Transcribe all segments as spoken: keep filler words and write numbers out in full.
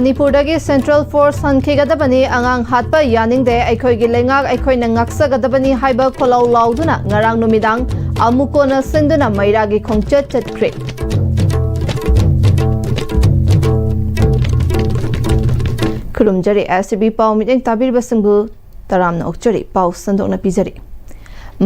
ꯃꯅꯤꯄꯨꯔꯗꯒꯤ central force ꯍꯟꯈꯤꯒꯗꯕꯅꯤ, ꯑꯉꯥꯡ ꯍꯥꯠꯄ ꯌꯥꯅꯤꯡꯗꯦ, ꯑꯩꯈꯣꯏꯒꯤ ꯂꯩꯉꯥꯛ ꯑꯩꯈꯣꯏꯅ ꯉꯥꯛꯆꯒꯗꯕꯅꯤ ꯍꯥꯏꯕ ꯈꯣꯜꯂꯥꯎ ꯂꯥꯎꯗꯨꯅ ꯉꯔꯥꯡ ꯅꯨꯃꯤꯗꯥꯡ ꯑꯃꯨꯛ ꯀꯣꯟꯅ ꯁꯤꯟꯗꯨꯅ ꯃꯩꯔꯥꯒꯤ ꯈꯣꯡꯆꯠ ꯆꯠꯈ꯭ꯔꯦ꯫ ꯈꯨꯔꯨꯝꯖꯔꯤ꯫ ꯑꯦꯁ ꯁꯤ ꯕꯤ ꯄꯥꯎ ꯃꯤꯠꯌꯦꯡ ꯇꯥꯕꯤꯔꯤꯕꯁꯤꯡꯕꯨ ꯇꯔꯥꯝꯅ ꯑꯣꯛꯆꯔꯤ꯫ ꯄꯥꯎ ꯁꯟꯗꯣꯛꯅ ꯄꯤꯖꯔꯤ꯫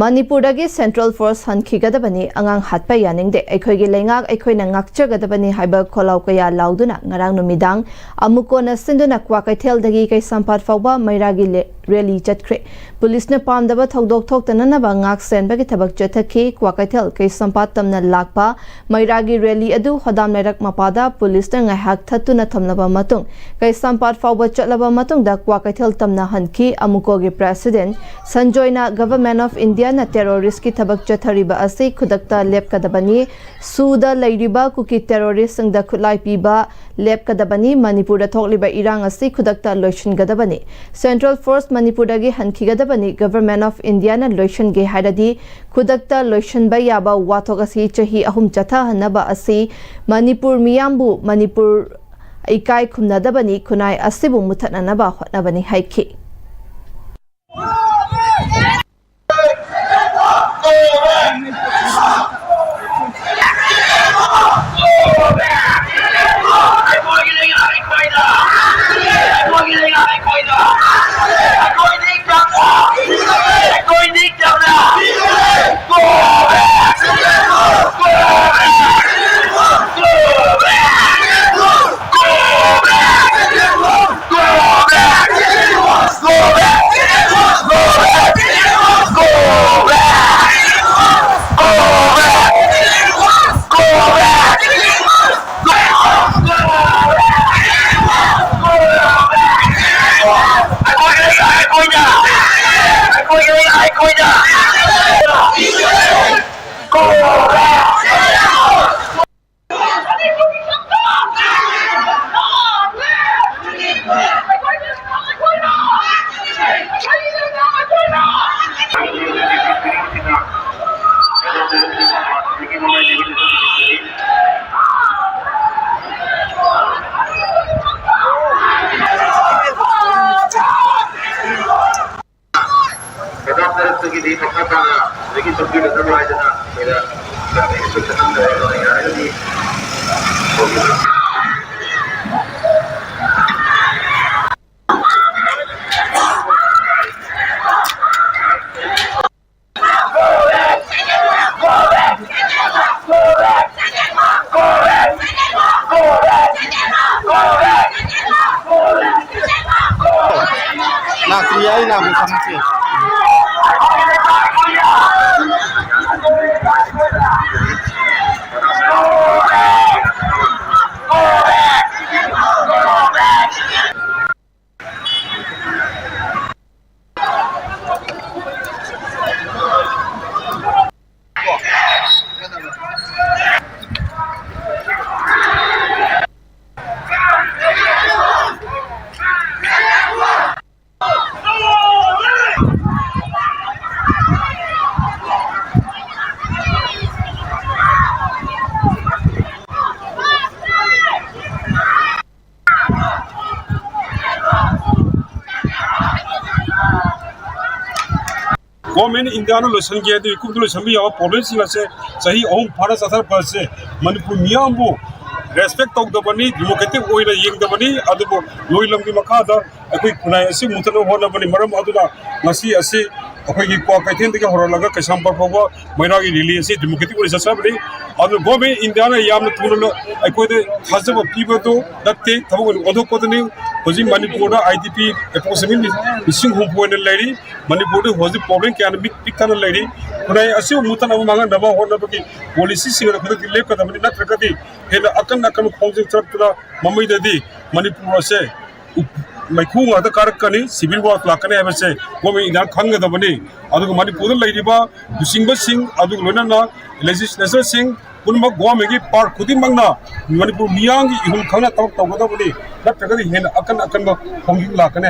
ꯃꯅꯤꯄꯨꯔꯗꯒꯤ ꯁꯦꯟꯇ꯭ꯔꯦꯜ ꯐꯣꯔꯁ ꯍꯟꯈꯤꯒꯗꯕꯅꯤ, ꯑꯉꯥꯡ ꯍꯥꯠꯄ ꯌꯥꯅꯤꯡꯗꯦ, ꯑꯩꯈꯣꯏꯒꯤ ꯂꯩꯉꯥꯛ ꯑꯩꯈꯣꯏꯅ ꯉꯥꯛꯆꯒꯗꯕꯅꯤ ꯍꯥꯏꯕ ꯈꯣꯜꯂꯥꯎ ꯀꯌꯥ ꯂꯥꯎꯗꯨꯅ ꯉꯔꯥꯡ ꯅꯨꯃꯤꯗꯥꯡ ꯑꯃꯨꯛ ꯀꯣꯟꯅ ꯁꯤꯟꯗꯨꯅ ꯀ꯭ꯋꯥꯀꯩꯊꯦꯜꯗꯒꯤ ꯀꯩꯁꯥꯝꯄꯥꯠ ꯐꯥꯎꯕ ꯃꯩꯔꯥꯒꯤ ꯂꯦ-, ꯔꯦꯂꯤ ꯆꯠꯈ꯭ꯔꯦ꯫ ꯄꯨꯂꯤꯁꯅ ꯄꯥꯝꯗꯕ ꯊꯧꯗꯣꯛ ꯊꯣꯛꯇꯅꯅꯕ ꯉꯥꯛ ꯁꯦꯟꯕꯒꯤ ꯊꯕꯛ ꯆꯠꯊꯈꯤ꯫ ꯀ꯭ꯋꯥꯀꯩꯊꯦꯜ ꯀꯩꯁꯥꯝꯄꯥꯠ ꯇꯝꯅ ꯂꯥꯛꯄ ꯃꯩꯔꯥꯒꯤ ꯔꯦꯂꯤ ꯑꯗꯨ ꯍꯣꯗꯥꯝ ꯂꯩꯔꯛ ꯃꯄꯥꯗ ꯄꯨꯂꯤꯁꯅ ꯉꯥꯏꯍꯥꯛ ꯊꯠꯇꯨꯅ ꯊꯝꯂꯕ ꯃꯇꯨꯡ, ꯀꯩꯁꯥꯝꯄꯥꯠ ꯐꯥꯎꯕ ꯆꯠꯂꯕ ꯃꯇꯨꯡꯗ ꯀ꯭ꯋꯥꯀꯩꯊꯦꯜ ꯇꯝꯅ ꯍꯟꯈꯤ꯫ ꯑꯃꯨꯀꯣꯒꯤ ꯄ꯭ꯔꯦꯁꯤꯗꯦꯟꯠ ꯁꯟꯖꯣꯏꯅ Government of Indiaꯅ terroristꯀꯤ ꯊꯕꯛ ꯆꯠꯊꯔꯤꯕ ꯑꯁꯤ ꯈꯨꯗꯛꯇ ꯂꯦꯞꯀꯗꯕꯅꯤ, ꯁꯨꯗ ꯂꯩꯔꯤꯕ ꯀꯨꯀꯤ terroristꯁꯤꯡꯗ ꯈꯨꯠꯂꯥꯏ ꯄꯤꯕ ꯂꯦꯞꯀꯗꯕꯅꯤ, ꯃꯅꯤꯄꯨꯔꯗ ꯊꯣꯛꯂꯤꯕ ꯏꯔꯥꯡ ꯑꯁꯤ ꯈꯨꯗꯛꯇ ꯂꯣꯏꯁꯤꯟꯒꯗꯕꯅꯤ, ꯁꯦꯟꯇ꯭ꯔꯦꯜ ꯐꯣꯔꯁ ꯃꯅꯤꯄꯨꯔꯗꯒꯤ ꯍꯟꯈꯤꯒꯗꯕꯅꯤ, Government of Indiaꯅ ꯂꯣꯏꯁꯤꯟꯒꯦ ꯍꯥꯏꯔꯗꯤ ꯈꯨꯗꯛꯇ ꯂꯣꯏꯁꯤꯟꯕ ꯌꯥꯕ ꯋꯥꯊꯣꯛ ꯑꯁꯤ ꯆꯍꯤ ꯑꯍꯨꯝ ꯆꯠꯊꯍꯟꯅꯕ ꯑꯁꯤ ꯃꯅꯤꯄꯨꯔ ꯃꯤꯌꯥꯝꯕꯨ ꯃꯅꯤꯄꯨꯔ ꯏꯀꯥꯏ ꯈꯨꯝꯅꯗꯕꯅꯤ, ꯈꯨꯟꯅꯥꯏ ꯑꯁꯤꯕꯨ ꯃꯨꯊꯠꯅꯅꯕ ꯍꯣꯠꯅꯕꯅꯤ ꯍꯥꯏꯈꯤ꯫ ꯈꯪꯕꯤꯒꯗꯕ ꯍꯥꯏꯗꯅ ꯑꯩꯈꯣꯏꯅ ꯌꯥꯝꯅ expectation ꯇꯧꯔꯒ ꯌꯥꯔꯒꯗꯤ ꯂꯥꯛꯇ꯭ꯔꯤ, ꯑꯩ ꯂꯥꯛꯄ ꯈꯪꯗꯦ꯫ Government Indiaꯅ ꯂꯣꯏꯁꯤꯟꯒꯦ ꯑꯗꯨ ꯏꯀꯨꯞꯇ ꯂꯣꯏꯁꯤꯟꯕ ꯌꯥꯕ problemꯁꯤꯡ ꯑꯁꯦ ꯆꯍꯤ ꯑꯍꯨꯝ ꯐꯥꯅ ꯆꯠꯊꯔꯛꯄ ꯑꯁꯦ ꯃꯅꯤꯄꯨꯔ ꯃꯤꯌꯥꯝꯕꯨ respect ꯇꯧꯗꯕꯅꯤ, democratic ꯑꯣꯏꯅ ꯌꯦꯡꯗꯕꯅꯤ꯫ ꯑꯗꯨꯕꯨ ꯂꯣꯏꯂꯝꯒꯤ ꯃꯈꯥꯗ ꯑꯩꯈꯣꯏ ꯈꯨꯟꯅꯥꯏ ꯑꯁꯤ ꯃꯨꯊꯠꯅꯕ ꯍꯣꯠꯅꯕꯅꯤ꯫ ꯃꯔꯝ ꯑꯗꯨꯅ ꯉꯁꯤ ꯑꯁꯤ ꯑꯩꯈꯣꯏꯒꯤ ꯀ꯭ꯋꯥꯀꯩꯊꯦꯜꯗꯒꯤ ꯍꯧꯔꯛꯂꯒ ꯀꯩꯁꯥꯝꯄꯥꯠ ꯐꯥꯎꯕ ꯃꯩꯔꯥꯒꯤ rally ꯑꯁꯤ democratic ꯑꯣꯏꯅ ꯆꯠꯆꯕꯅꯤ꯫ ꯑꯗꯨ Government Indiaꯅ ꯌꯥꯝꯅ ꯊꯨꯅ ꯑꯩꯈꯣꯏꯗ ꯊꯥꯖꯕ ꯄꯤꯕꯗꯨ ꯅꯠꯇꯦ, ꯊꯕꯛ ꯑꯣꯏꯅ ꯑꯣꯟꯊꯣꯛꯄꯗꯨꯅꯤ꯫ ꯍꯧꯖꯤꯛ ꯃꯅꯤꯄꯨꯔꯗ IDP approximately ꯂꯤꯁꯤꯡ ꯍꯨꯝꯐꯨ ꯑꯣꯏꯅ ꯂꯩꯔꯤ꯫ ꯃꯅꯤꯄꯨꯔꯗ ꯍꯧꯖꯤꯛ problem ꯀꯌꯥꯅ ꯃꯤꯠ ꯄꯤꯛꯊꯅ ꯂꯩꯔꯤ꯫ ꯈꯨꯟꯅꯥꯏ ꯑꯁꯤꯕꯨ ꯃꯨꯊꯠꯅꯕ ꯃꯥꯡꯍꯟꯅꯕ ꯍꯣꯠꯅꯕꯒꯤ policyꯁꯤꯡ ꯑꯗꯨ ꯈꯨꯗꯛꯇ ꯂꯦꯞꯀꯗꯕꯅꯤ, ꯅꯠꯇ꯭ꯔꯒꯗꯤ ꯍꯦꯟꯅ ꯑꯀꯟ ꯑꯀꯟꯕ ꯈꯣꯡꯖꯪ ꯆꯠꯇꯨꯅ ꯃꯃꯩꯗꯗꯤ ꯃꯅꯤꯄꯨꯔ ꯑꯁꯦ ꯎ-, ꯃꯩꯈꯨ ꯉꯥꯛꯇ ꯀꯥꯔꯛꯀꯅꯤ, civil war ꯂꯥꯛꯀꯅꯤ ꯍꯥꯏꯕꯁꯦ Government Indiaꯅ ꯈꯪꯒꯗꯕꯅꯤ꯫ ꯑꯗꯨꯒ ꯃꯅꯤꯄꯨꯔꯗ ꯂꯩꯔꯤꯕ ꯂꯨꯆꯤꯡꯕꯁꯤꯡ, ꯑꯗꯨꯒ ꯂꯣꯏꯅꯅ legislatorꯁꯤꯡ ꯄꯨꯝꯅꯃꯛ Governmentꯀꯤ part ꯈꯨꯗꯤꯡꯃꯛꯅ ꯃꯅꯤꯄꯨꯔ ꯃꯤꯌꯥꯝꯒꯤ ꯏꯍꯨꯜ ꯈꯪꯅ ꯊꯕꯛ ꯇꯧꯒꯗꯕꯅꯤ, ꯅꯠꯇ꯭ꯔꯒꯗꯤ ꯍꯦꯟꯅ ꯑꯀꯟ ꯑꯀꯟꯕ ꯈꯣꯡꯖꯪ ꯂꯥꯛꯀꯅꯤ꯫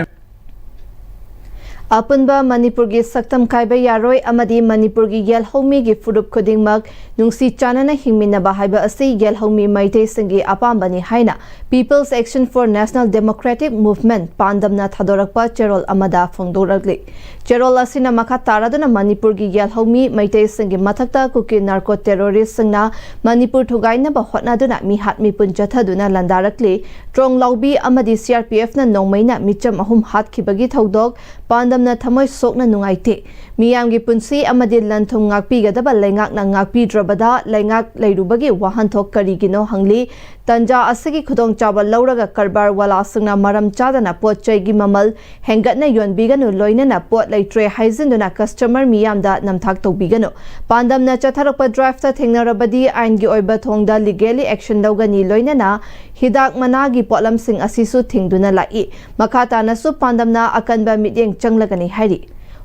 ꯑꯄꯨꯟꯕ ꯃꯅꯤꯄꯨꯔꯒꯤ ꯁꯛꯇꯝ ꯀꯥꯏꯕ ꯌꯥꯔꯣꯏ ꯑꯃꯗꯤ ꯃꯅꯤꯄꯨꯔꯒꯤ ꯌꯦꯜꯍꯧꯃꯤꯒꯤ ꯐꯨꯔꯨꯞ ꯈꯨꯗꯤꯡꯃꯛ ꯅꯨꯡꯁꯤ ꯆꯥꯟꯅꯅ ꯍꯤꯡꯃꯤꯟꯅꯕ ꯍꯥꯏꯕ ꯑꯁꯤ ꯌꯦꯜꯍꯧꯃꯤ ꯃꯩꯇꯩꯁꯤꯡꯒꯤ ꯑꯄꯥꯝꯕꯅꯤ ꯍꯥꯏꯅ People's Action for National Democratic Movement, ꯄꯥꯟꯗꯝꯅ ꯊꯥꯗꯣꯔꯛꯄ ꯆꯦꯔꯣꯜ ꯑꯃꯗ ꯐꯣꯡꯗꯣꯔꯛꯂꯤ꯫ ꯆꯦꯔꯣꯜ ꯑꯁꯤꯅ ꯃꯈꯥ ꯇꯥꯔꯗꯨꯅ ꯃꯅꯤꯄꯨꯔꯒꯤ ꯌꯦꯜꯍꯧꯃꯤ ꯃꯩꯇꯩꯁꯤꯡꯒꯤ ꯃꯊꯛꯇ ꯀꯨꯀꯤ ꯅꯥꯔꯀꯣ ꯇꯦꯔꯣꯔꯤꯁꯁꯤꯡꯅ ꯃꯅꯤꯄꯨꯔ ꯊꯨꯒꯥꯏꯅꯕ ꯍꯣꯠꯅꯗꯨꯅ ꯃꯤꯍꯥꯠ ꯃꯤꯄꯨꯟ ꯆꯠꯊꯗꯨꯅ ꯂꯥꯟꯗꯥꯔꯛꯂꯤ꯫ ꯇ꯭ꯔꯣꯡꯂꯥꯎꯕꯤ ꯑꯃꯗꯤ C R P F ꯅ ꯅꯣꯡꯃꯩꯅ ꯃꯤꯆꯝ ꯑꯍꯨꯝ ꯍꯥꯠꯈꯤꯕꯒꯤ ꯊꯧꯗꯣꯛ, ꯄꯥꯟꯗꯝꯅ ꯊꯃꯣꯏ ꯁꯣꯛꯅ ꯅꯨꯡꯉꯥꯏꯇꯦ꯫ ꯃꯤꯌꯥꯝꯒꯤ ꯄꯨꯟꯁꯤ ꯑꯃꯗꯤ ꯂꯟ ꯊꯨꯝ ꯉꯥꯛꯄꯤꯒꯗꯕ ꯂꯩꯉꯥꯛꯅ ꯉꯥꯛꯄꯤꯗ꯭ꯔꯕꯗ ꯂꯩꯉꯥꯛ ꯂꯩꯔꯨꯕꯒꯤ ꯋꯥꯍꯟꯊꯣꯛ ꯀꯔꯤꯒꯤꯅꯣ ꯍꯪꯂꯤ꯫ ꯇꯟꯖꯥ ꯑꯁꯤꯒꯤ ꯈꯨꯗꯣꯡꯆꯥꯕ ꯂꯧꯔꯒ ꯀꯔꯕꯥꯔ ꯋꯥꯂꯥꯁꯤꯡꯅ ꯃꯔꯝ ꯆꯥꯗꯅ ꯄꯣꯠ ꯆꯩꯒꯤ ꯃꯃꯜ ꯍꯦꯟꯒꯠꯅ ꯌꯣꯟꯕꯤꯒꯅꯨ, ꯂꯣꯏꯅꯅ ꯄꯣꯠ ꯂꯩꯇ꯭ꯔꯦ ꯍꯥꯏꯖꯤꯟꯗꯨꯅ ꯀꯁꯇꯃꯔ ꯃꯤꯌꯥꯝꯗ ꯅꯝꯊꯥꯛ ꯇꯧꯕꯤꯒꯅꯨ꯫ ꯄꯥꯟꯗꯝꯅ ꯆꯠꯊꯔꯛꯄ ꯗ꯭ꯔꯥꯏꯚꯇ ꯊꯦꯡꯅꯔꯕꯗꯤ ꯑꯥꯏꯟꯒꯤ ꯑꯣꯏꯕ ꯊꯣꯡꯗ ꯂꯤꯒꯦꯂꯤ ꯑꯦꯛꯁꯟ ꯂꯧꯒꯅꯤ, ꯂꯣꯏꯅꯅ ꯍꯤꯗꯥꯛ ꯃꯅꯥꯒꯤ ꯄꯣꯠꯂꯝꯁꯤꯡ ꯑꯁꯤꯁꯨ ꯊꯤꯡꯗꯨꯅ ꯂꯥꯛꯏ꯫ ꯃꯈꯥ ꯇꯥꯅꯁꯨ ꯄꯥꯟꯗꯝꯅ ꯑꯀꯟꯕ ꯃꯤꯠꯌꯦꯡ ꯆꯪꯂꯒꯅꯤ ꯍꯥꯏꯔꯤ꯫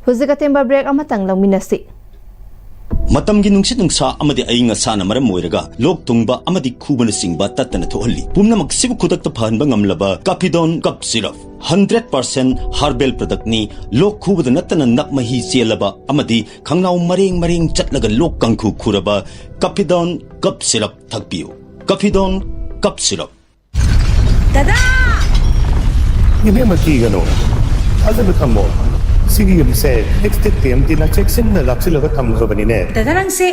ꯍꯧꯖꯤꯛ ꯑꯇꯦꯟꯕ ꯕ꯭ꯔꯦꯛ ꯑꯃꯇꯪ ꯂꯧꯃꯤꯟꯅꯁꯤ꯫ ꯃꯇꯝꯒꯤ ꯅꯨꯡꯁꯤꯠ ꯅꯨꯡꯁꯥ ꯑꯃꯗꯤ ꯑꯏꯪ ꯑꯁꯥꯅ ꯃꯔꯝ ꯑꯣꯏꯔꯒ ꯂꯣꯛ ꯊꯨꯡꯕ ꯑꯃꯗꯤ ꯈꯨꯕꯅꯆꯤꯡꯕ ꯇꯠꯇꯅ ꯊꯣꯛꯍꯜꯂꯤ꯫ ꯄꯨꯝꯅꯃꯛꯁꯤꯕꯨ ꯈꯨꯗꯛꯇ ꯐꯍꯟꯕ ꯉꯝꯂꯕ ꯀꯥꯐꯤꯗꯣꯟ ꯀꯞ ꯁꯤꯔꯞ, ꯍꯟꯗ꯭ꯔꯦꯠ ꯄꯥꯔꯁꯦꯟ ꯍꯥꯔꯕꯦꯜ ꯄ꯭ꯔꯗꯛꯅꯤ꯫ ꯂꯣꯛ ꯈꯨꯕꯗ ꯅꯠꯇꯅ ꯅꯞ ꯃꯍꯤ ꯆꯦꯜꯂꯕ ꯑꯃꯗꯤ ꯈꯪꯅꯥꯎ ꯃꯔꯦꯡ ꯃꯔꯦꯡ ꯆꯠꯂꯒ ꯂꯣꯛ ꯀꯥꯡꯈꯨ ꯈꯨꯔꯕ ꯀꯥꯐꯤꯗꯣꯟ ꯀꯞ ꯁꯤꯔꯞ ꯊꯛꯄꯤꯌꯨ꯫ ꯀꯥꯐꯤꯗꯣꯟ ꯀꯞ ꯁꯤꯔꯞ꯫ ꯗꯗꯥ! ꯏꯕꯦꯝꯃ, ꯀꯤꯒꯅꯨ, ꯊꯥꯖꯕ ꯊꯝꯃꯣ꯫ ꯁꯤꯒꯤ ꯌꯨꯝꯁꯦ ꯑꯦꯛꯁꯇꯦꯛ ꯇꯤ ꯑꯦꯝ ꯇꯤꯅ ꯆꯦꯛꯁꯤꯟꯅ ꯂꯥꯛꯁꯤꯜꯂꯒ ꯊꯝꯈ꯭ꯔꯕꯅꯤꯅꯦ꯫ ꯗꯗꯥ, ꯅꯪꯁꯦ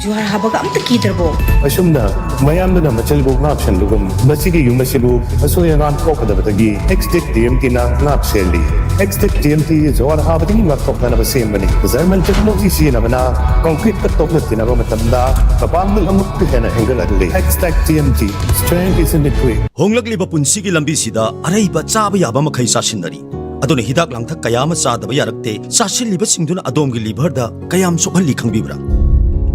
ꯖꯨꯍꯥꯔ ꯍꯥꯕꯒ ꯑꯝꯇ ꯀꯤꯗ꯭ꯔꯕꯣ? ꯑꯁꯨꯝꯅ ꯃꯌꯥꯝꯗꯨꯅ ꯃꯆꯜꯕꯨ ꯉꯥꯛꯁꯟꯕꯒꯨꯝ, ꯃꯁꯤꯒꯤ ꯌꯨꯝ ꯑꯁꯤꯕꯨ ꯑꯁꯣꯏ ꯑꯉꯥꯝ ꯊꯣꯛꯀꯗꯕꯗꯒꯤ ꯑꯦꯛꯁꯇꯦꯛ ꯇꯤ ꯑꯦꯝ ꯇꯤꯅ ꯉꯥꯛ ꯁꯦꯜꯂꯤ꯫ ꯑꯦꯛꯁꯇꯦꯛ ꯇꯤ ꯑꯦꯝ ꯇꯤ ꯖꯨꯍꯥꯔ ꯍꯥꯕꯗꯒꯤ ꯉꯥꯛꯊꯣꯛꯅꯅꯕ ꯁꯦꯝꯕꯅꯤ꯫ ꯖꯔꯃꯟ ꯇꯦꯛꯅꯣꯂꯣꯖꯤ ꯁꯤꯖꯤꯟꯅꯕꯅ ꯀꯪꯀ꯭ꯔꯤꯠꯇ ꯇꯣꯛꯅ ꯇꯤꯟꯅꯕ ꯃꯇꯝꯗ ꯃꯄꯥꯡꯒꯜ ꯑꯃꯨꯛꯀ ꯍꯦꯟꯅ ꯍꯦꯟꯒꯠꯍꯜꯂꯤ꯫ Extech T M T, strength is in the grit. ꯍꯣꯡꯂꯛꯂꯤꯕ ꯄꯨꯟꯁꯤꯒꯤ ꯂꯝꯕꯤꯁꯤꯗ ꯑꯔꯩꯕ ꯆꯥꯕ ꯌꯥꯕ ꯃꯈꯩ ꯆꯥꯁꯤꯟꯅꯔꯤ꯫ ꯑꯗꯨꯅ ꯍꯤꯗꯥꯛ ꯂꯥꯡꯊꯛ ꯀꯌꯥ ꯑꯃ ꯆꯥꯗꯕ ꯌꯥꯔꯛꯇꯦ꯫ ꯆꯥꯁꯤꯜꯂꯤꯕꯁꯤꯡꯗꯨꯅ ꯑꯗꯣꯝꯒꯤ ꯂꯤꯚꯔꯗ ꯀꯌꯥꯝ ꯁꯣꯛꯍꯜꯂꯤ ꯈꯪꯕꯤꯕ꯭ꯔꯥ?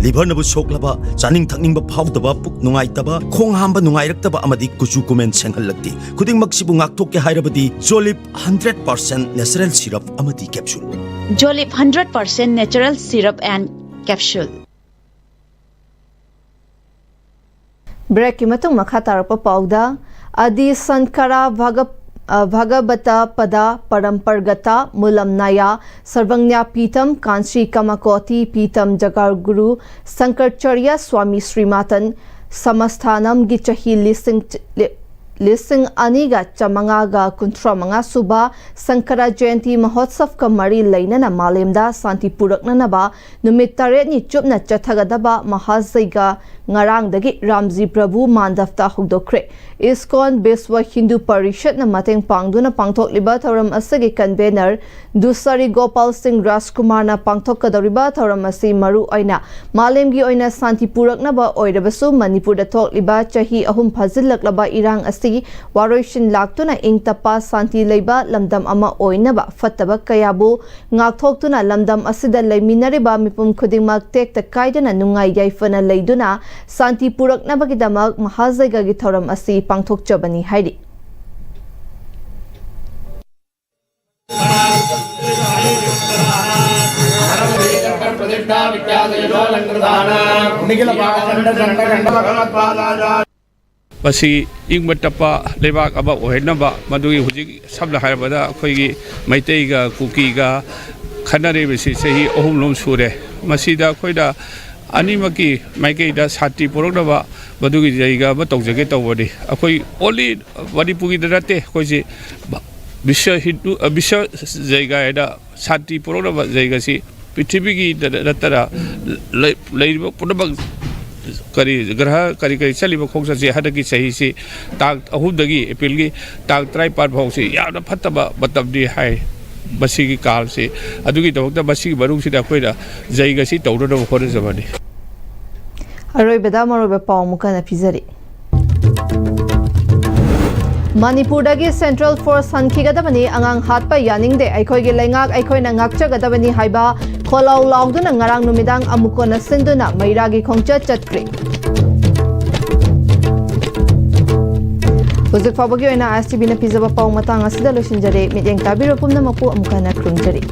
ꯂꯤꯚꯔꯅꯕꯨ ꯁꯣꯛꯂꯕ, ꯆꯥꯅꯤꯡ ꯊꯛꯅꯤꯡꯕ ꯐꯥꯎꯗꯕ, ꯄꯨꯛ ꯅꯨꯡꯉꯥꯏꯇꯕ, ꯈꯣꯡ ꯍꯥꯝꯕ ꯅꯨꯡꯉꯥꯏꯔꯛꯇꯕ ꯑꯃꯗꯤ ꯀꯨꯆꯨ ꯀꯨꯃꯦꯟ ꯁꯦꯡꯍꯜꯂꯛꯇꯦ꯫ ꯈꯨꯗꯤꯡꯃꯛꯁꯤꯕꯨ ꯉꯥꯛꯊꯣꯛꯀꯦ ꯍꯥꯏꯔꯕꯗꯤ ꯖꯣꯂꯤꯞ ꯍꯟꯗ꯭ꯔꯦꯠ ꯄꯥꯔꯁꯦꯟ natural syrup ꯑꯃꯗꯤ capsule꯫ Jolip hundred percent natural syrup and capsule. ꯕ꯭ꯔꯦꯛꯀꯤ ꯃꯇꯨꯡ ꯃꯈꯥ ꯇꯥꯔꯛꯄ ꯄꯥꯎꯗ, ꯑꯗꯤ ꯁꯟꯀꯔꯥ ꯚꯒ-, Bhagavata Pada Parampargata Mulam Naya Sarvanya Pitam Kanchi Kamakoti Pitam Jagar Guru Sankarcharya Swami Srimatan Samasthanamꯒꯤ ꯆꯍꯤ ꯂꯤꯁꯤꯡ, ꯂꯤꯁꯤꯡ ꯑꯅꯤꯒ ꯆꯥꯃꯉꯥꯒ ꯀꯨꯟꯊ꯭ꯔꯥ ꯃꯉꯥ ꯁꯨꯕ ꯁꯪꯀꯔꯥ ꯖꯌꯟꯇꯤ ꯃꯍꯣꯠꯁꯕꯀ ꯃꯔꯤ ꯂꯩꯅꯅ ꯃꯥꯂꯦꯝꯗ ꯁꯥꯟꯇꯤ ꯄꯨꯔꯛꯅꯅꯕ ꯅꯨꯃꯤꯠ ꯇꯔꯦꯠꯅꯤ ꯆꯨꯞꯅ ꯆꯠꯊꯒꯗꯕ ꯃꯍꯥꯖꯩꯒ ꯉꯔꯥꯡꯗꯒꯤ ꯔꯥꯝꯖꯤ ꯄ꯭ꯔꯚꯨ ꯃꯥꯟꯗꯞꯇ ꯍꯧꯗꯣꯛꯈ꯭ꯔꯦ꯫ ꯏꯁꯀꯣꯟ ꯕꯤꯁ꯭ꯋ ꯍꯤꯟꯗꯨ ꯄꯔꯤꯁꯠꯅ ꯃꯇꯦꯡ ꯄꯥꯡꯗꯨꯅ ꯄꯥꯡꯊꯣꯛꯂꯤꯕ ꯊꯧꯔꯝ ꯑꯁꯤꯒꯤ ꯀꯟꯚꯦꯅꯔ ꯗꯨꯁꯥꯔꯤ ꯒꯣꯄꯥꯜ ꯁꯤꯡ ꯔꯥꯖꯀꯨꯃꯥꯔꯅ ꯄꯥꯡꯊꯣꯛꯀꯗꯧꯔꯤꯕ ꯊꯧꯔꯝ ꯑꯁꯤ ꯃꯔꯨ ꯑꯣꯏꯅ ꯃꯥꯂꯦꯝꯒꯤ ꯑꯣꯏꯅ ꯁꯥꯟꯇꯤ ꯄꯨꯔꯛꯅꯕ ꯑꯣꯏꯔꯕꯁꯨ, ꯃꯅꯤꯄꯨꯔꯗ ꯊꯣꯛꯂꯤꯕ ꯆꯍꯤ ꯑꯍꯨꯝ ꯐꯥꯖꯤꯜꯂꯛꯂꯕ ꯏꯔꯥꯡ ꯑꯁꯤ ꯋꯥꯔꯣꯏꯁꯤꯟ ꯂꯥꯛꯇꯨꯅ ꯏꯪ ꯇꯞꯄ ꯁꯥꯟꯇꯤ ꯂꯩꯕ ꯂꯝꯗꯝ ꯑꯃ ꯑꯣꯏꯅꯕ ꯐꯠꯇꯕ ꯀꯌꯥꯕꯨ ꯉꯥꯛꯊꯣꯛꯇꯨꯅ ꯂꯝꯗꯝ ꯑꯁꯤꯗ ꯂꯩꯃꯤꯟꯅꯔꯤꯕ ꯃꯤꯄꯨꯝ ꯈꯨꯗꯤꯡꯃꯛ ꯇꯦꯛꯇ ꯀꯥꯏꯗꯅ ꯅꯨꯡꯉꯥꯏ ꯌꯥꯏꯐꯅ ꯂꯩꯗꯨꯅ ꯁꯥꯟꯇꯤ ꯄꯨꯔꯛꯅꯕꯒꯤꯗꯃꯛ ꯃꯍꯥꯖꯩꯒꯒꯤ ꯊꯧꯔꯝ ꯑꯁꯤ ꯄꯥꯡꯊꯣꯛꯆꯕꯅꯤ ꯍꯥꯏꯔꯤ꯫ ꯃꯁꯤ ꯏꯪꯕ ꯇꯞꯄ ꯂꯩꯕꯥꯛ ꯑꯃ ꯑꯣꯏꯍꯟꯅꯕ, ꯃꯗꯨꯒꯤ ꯍꯧꯖꯤꯛ ꯁꯝꯅ ꯍꯥꯏꯔꯕꯗ ꯑꯩꯈꯣꯏꯒꯤ ꯃꯩꯇꯩꯒ ꯀꯨꯀꯤꯒ ꯈꯟꯅꯔꯤꯕꯁꯤ ꯆꯍꯤ ꯑꯍꯨꯝꯂꯣꯝ ꯁꯨꯔꯦ꯫ ꯃꯁꯤꯗ ꯑꯩꯈꯣꯏꯅ ꯑꯅꯤꯃꯛꯀꯤ ꯃꯥꯏꯀꯩꯗ ꯁꯥꯟꯇꯤ ꯄꯨꯔꯛꯅꯕ ꯃꯗꯨꯒꯤ ꯖꯩꯒ ꯑꯃ ꯇꯧꯖꯒꯦ ꯇꯧꯕꯅꯤ꯫ ꯑꯩꯈꯣꯏ only ꯃꯅꯤꯄꯨꯔꯒꯤꯗ ꯅꯠꯇꯦ, ꯑꯩꯈꯣꯏꯁꯤ ꯕꯤꯁ꯭ꯋ ꯍꯤꯟꯗꯨ, ꯕꯤꯁ꯭ꯋ ꯖꯩꯒ ꯍꯥꯏꯅ ꯁꯥꯟꯇꯤ ꯄꯨꯔꯛꯅꯕ ꯖꯩꯒꯁꯤ ꯄ꯭ꯔꯤꯊꯤꯕꯤꯒꯤ ꯅꯠꯇꯅ ꯂꯩ-, ꯂꯩꯔꯤꯕ ꯄꯨꯝꯅꯃꯛ ꯀꯔꯤ ꯒ꯭ꯔꯍ ꯀꯔꯤ ꯀꯔꯤ ꯆꯠꯂꯤꯕ ꯈꯣꯡꯆꯠꯁꯤ ꯍꯟꯗꯛꯀꯤ ꯆꯍꯤꯁꯤ ꯇꯥꯡ ꯑꯍꯨꯝꯗꯒꯤ ꯑꯦꯄ꯭ꯔꯤꯜꯒꯤ ꯇꯥꯡ ꯇꯔꯥꯅꯤꯄꯥꯟ ꯐꯥꯎꯁꯤ ꯌꯥꯝꯅ ꯐꯠꯇꯕ ꯃꯇꯝꯅꯤ ꯍꯥꯏ꯫ ꯃꯁꯤꯒꯤ ꯀꯥꯜꯁꯤ, ꯑꯗꯨꯒꯤꯗꯃꯛꯇ ꯃꯁꯤꯒꯤ ꯃꯅꯨꯡꯁꯤꯗ ꯑꯩꯈꯣꯏꯅ ꯖꯩꯒꯁꯤ ꯇꯧꯅꯅꯕ ꯍꯣꯠꯅꯖꯕꯅꯤ꯫ ꯑꯔꯣꯏꯕꯗ ꯃꯔꯨꯑꯣꯏꯕ ꯄꯥꯎ ꯑꯃꯨꯛ ꯍꯟꯅ ꯄꯤꯖꯔꯤ꯫ ꯃꯅꯤꯄꯨꯔꯗꯒꯤ ꯁꯦꯟꯇ꯭ꯔꯦꯜ ꯐꯣꯔꯁ ꯍꯟꯈꯤꯒꯗꯕꯅꯤ, ꯑꯉꯥꯡ ꯍꯥꯠꯄ ꯌꯥꯅꯤꯡꯗꯦ, ꯑꯩꯈꯣꯏꯒꯤ ꯂꯩꯉꯥꯛ ꯑꯩꯈꯣꯏꯅ ꯉꯥꯛꯆꯒꯗꯕꯅꯤ ꯍꯥꯏꯕ ꯈꯣꯜꯂꯥꯎ ꯂꯥꯎꯗꯨꯅ ꯉꯔꯥꯡ ꯅꯨꯃꯤꯗꯥꯡ ꯑꯃꯨꯛ ꯍꯟꯅ ꯁꯤꯟꯗꯨꯅ ꯃꯩꯔꯥꯒꯤ ꯈꯣꯡꯆꯠ ꯆꯠꯈ꯭ꯔꯦ꯫ ꯍꯧꯖꯤꯛ ꯐꯥꯎꯕꯒꯤ ꯑꯣꯏꯅ ISTVꯅ ꯄꯤꯖꯕ ꯄꯥꯎ ꯃꯇꯥꯡ ꯑꯁꯤꯗ ꯂꯣꯏꯁꯤꯟꯖꯔꯦ꯫ ꯃꯤꯠꯌꯦꯡ ꯇꯥꯕꯤꯔꯤꯕ ꯄꯨꯝꯅꯃꯛꯄꯨ ꯑꯃꯨꯛ ꯍꯟꯅ ꯈꯨꯔꯨꯝꯖꯔꯤ꯫